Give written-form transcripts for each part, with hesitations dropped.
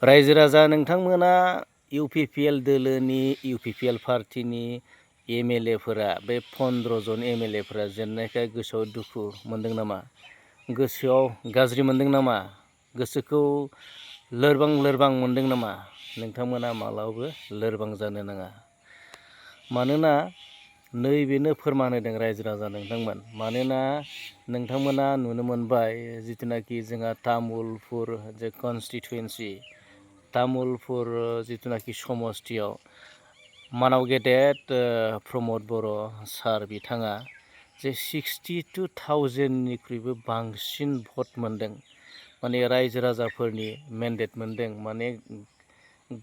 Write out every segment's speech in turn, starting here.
रायजो राजा नोंथांमोना इउपिपिएल दोलोनि इउपिपिएल पार्टिनि एमएलएफोरा बे 15 जन एमएलएफोरा जेननायखाय गोसोआव दुखु मोनदों नामा? गोसोआव गाज्रि मोनदों नामा? गोसोखौ लोरबां मोनदों नामा? नोंथांमोना मालाबाबो लोरबां जानो नाङा। मानोना नैबेनो फोरमान होदों रायजो राजा नोंथांमोन। मानोना नोंथांमोना नुनो मोनबाय जिथुनाखि जोंहा तामुलपुर जे कनस्टिटुयेन्सि तामुलपुर जिथुनाखि समस्तियाव मानाव गेदेर प्रमद बर' सार बिथाङा जे 62,000निख्रुइबो बांसिन भट मोनदों। माने रायजो राजाफोरनि मेन्डेट मोनदों। माने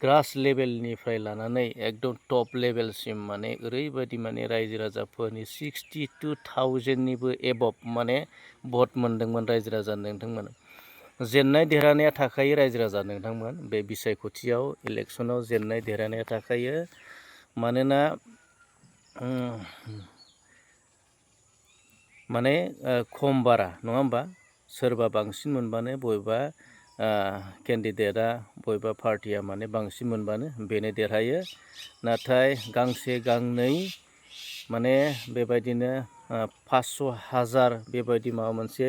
ग्रास लेभेलनिफ्राय लानानै एकदम टप लेभेलसिम माने ओरैबायदि माने रायजो राजाफोरनि 62,000निबो एबभ माने भट मोनदोंमोन रायजो राजा नोंथांमोन। जेननाय देरहानाया थाखायो रायजो राजा नोंथांमोन। बे बिसायख'थियाव इलेक्सनाव जेननाय देरहानाया थाखायो। मानोना माने खम बारा नङा होमबा? सोरबा बांसिन मोनबानो बबेबा केन्डिडेटआ बबेबा पार्टिया माने बांसिन मोनबानो बेनो देरहायो। नाथाय गांसे गांनै माने बेबायदिनो 500,000 बेबायदि माबा मोनसे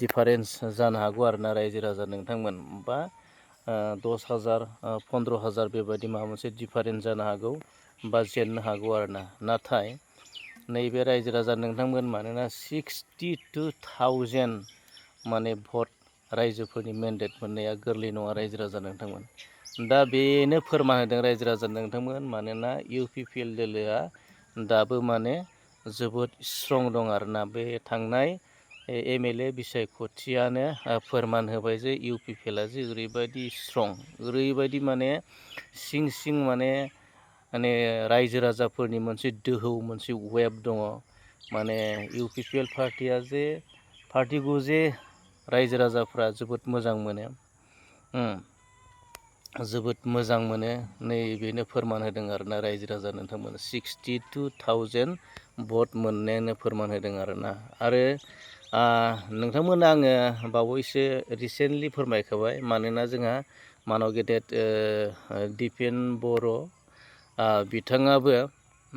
डिफारेन्स जानो हागौ आरोना रायजो राजा नोंथांमोन। बा 10,000 15,000 बेबायदि माबा मोनसे डिफारेन्स जानो हागौ बा जेननो हागौ आरोना। नाथाय नैबे रायजो राजा नोंथांमोन मानोना 62,000 माने भट रायजोफोरनि मेन्डेट मोननाया गोरलै नङा रायजो राजा नोंथांमोन। दा बेनो फोरमान होदों रायजो राजा नोंथांमोन। मानोना इउपिपिएल दोलोआ दाबो माने जोबोद स्ट्रं दं आरोना। बे थांनाय एमएलए बिसायख'थियानो फोरमान होबाय जे इउपिपिएलआ जे ओरैबायदि स्ट्रं, ओरैबायदि माने सिं माने रायजो राजाफोरनि मोनसे दोहौ मोनसे वेब दङ। माने इउपिपिएल पार्टिखौ जे रायजो राजाफ्रा जोबोद मोजां मोनो, जोबोद मोजां मोनो। नैबेनो फोरमान होदों आरोना रायजो राजा नोंथांमोन। 62,000 भट मोननायानो फोरमान होदों आरोना। आरो नोंथांमोना आङो बावैसो रिसेन्टलि फोरमायखाबाय। मानोना जोंहा मानाव गेदेर दिपेन बर' बिथाङाबो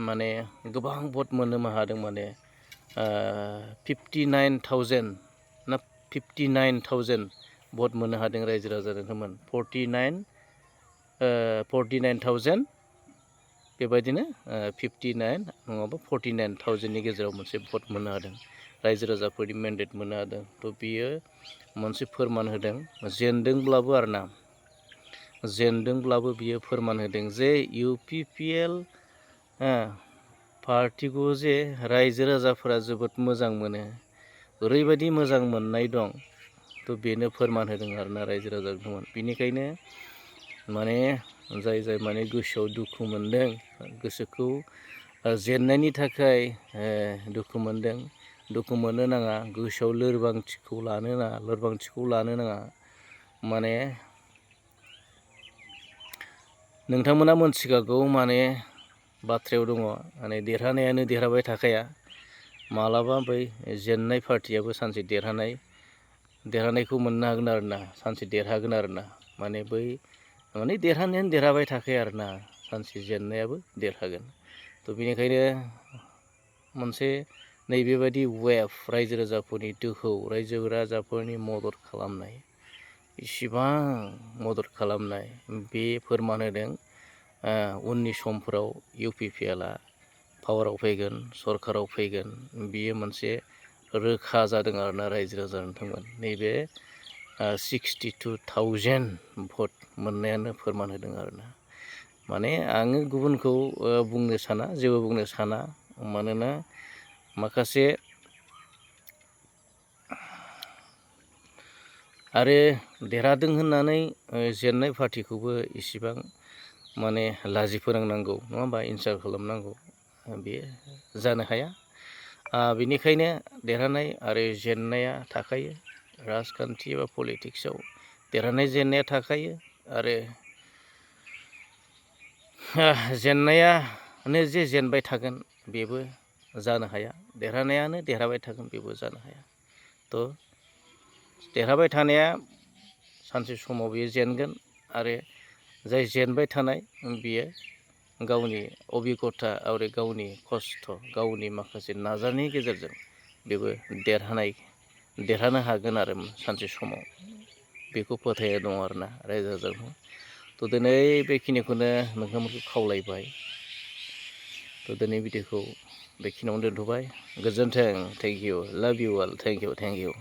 माने गोबां भट मोननो हादों। माने 59,000 ना 59,000 भट मोननो हादों रायजो राजा नोंथांमोन। 49,000 बेबायदिनो 59 नङाबा 49,000नि गेजेराव मोनसे भट मोननो हादों। रायजो राजाफोरनि मेन्डेट मोननो हादों। थ' बियो मोनसे फोरमान होदों जेनदोंब्लाबो आरोना, जेनदोंब्लाबो बियो फोरमान होदों जे इउपिपिएल पार्टिखौ जे रायजो राजाफोरा जोबोद मोजां मोनो, ओरैबायदि मोजां मोननाय दं। थ' बेनो फोरमान होदों आरोना रायजो राजा नोंथांमोन। बेनिखायनो माने जाय माने गोसोआव दुखु मोनदों, गोसोखौ जेननायनि थाखाय दुखु मोनदों, दुखु मोननो नाङा। गोसोआव लोरबांथिखौ लानो नाङा। माने नोंथांमोना मोनथिखागौ माने बाथ्रायाव दङ माने देरहानायानो देरहाबाय थाखाया। मालाबा बै जेननाय पार्टियाबो सानसे देरहानायखौ मोननो हागोन आरोना, सानसे देरहागोन आरोना। माने देरहानायानो देरहाबाय थाखाया आरोना, सानसे जेननायाबो देरहागोन। थ' बेनिखायनो मोनसे नैबेबायदि वेभ रायजो राजाफोरनि दोहौ, रायजो राजाफोरनि मदद खालामनाय, इसिबां मदद खालामनाय, बे फोरमान होदों उननि समफोराव इउपिपिएलआ पावाराव फैगोन, सरकाराव फैगोन। बियो मोनसे रोखा जादों आरोना रायजो राजा नोंथांमोन। नैबे 62,000 भट मोननायानो फोरमान होदों आरोना। माने आङो गुबुनखौ जेबो बुंनो साना। मानोना माखासे आरो देरहादों होननानै जेननाय पार्टिखौबो इसिबां माने लाजि फोनांनांगौ नङा होमबा, इनसाल्ट खालामनांगौ, बे जानो हाया। बेनिखायनो देरहानाय आरो जेननाया थाखायो। राजखान्थि एबा पलिटिक्सआव देरहानाय जेननाया थाखायो। आरो जेननायानो जे जेनबाय थागोन बेबो जानो हाया, देरहानायानो देरहाबाय थागोन बेबो जानो हाया। थ' देरहाबाय थानाया सानसे समाव बेयो जेनगोन आरो जाय जेनबाय थानाय बियो गावनि अबिगथा आरो गावनि खस्थ' गावनि माखासे नाजानायनि गेजेरजों बेबो देरहानो हागोन आरो सानसे समाव बेखौ फोथायनाय दङ आरोना रायजो राजाखौ। थ' दिनै बेखिनिखौनो नोंथांमोनखौ खावलायबाय। थ' दिनै भिडिअखौ बेखिनियावनो दोनथ'बाय। गोजोन्थों, थेंक इउ, लाभ इउ अल, थेंक इउ।